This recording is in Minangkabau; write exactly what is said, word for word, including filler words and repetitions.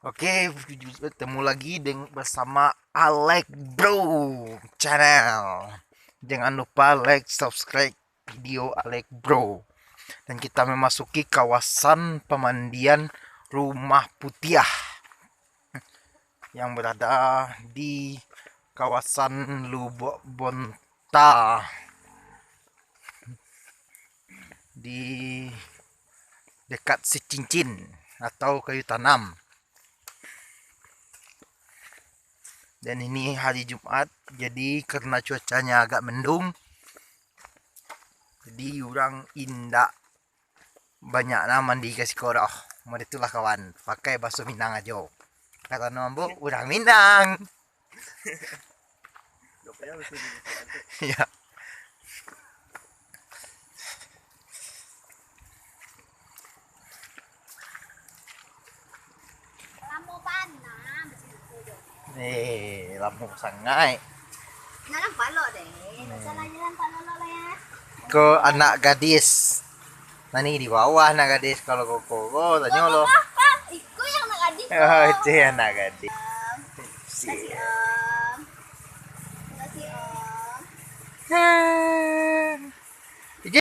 Oke, bertemu lagi deng-, bersama Alek Bro Channel. Jangan lupa like, subscribe video Alek Bro. Dan kita memasuki kawasan pemandian Rumah Putiah yang berada di kawasan Lubuk Bonta, di dekat Sicincin atau Kayu Tanam. Dan ini hari Jumat, jadi karena cuacanya agak mendung, jadi urang indak banyak nah mandi ka siko doh. Mode tu lah kawan, pakai baso Minang ajo. Karano ambo urang Minang. Ya. Lamo bana basitu jo. Eh, lamo sangaik. Nah, nampak lo deh. Hmm. Salah jalan, Pak Lolo lah ya. Ko anak gadis. Nah, ni di bawah anak gadis. Kalau koko, ko tanyo lo. Koko, Kak. Iko yang anak gadis. Oh, ko. Itu yang anak gadis. Makasih, Om. Makasih, Om. Hai.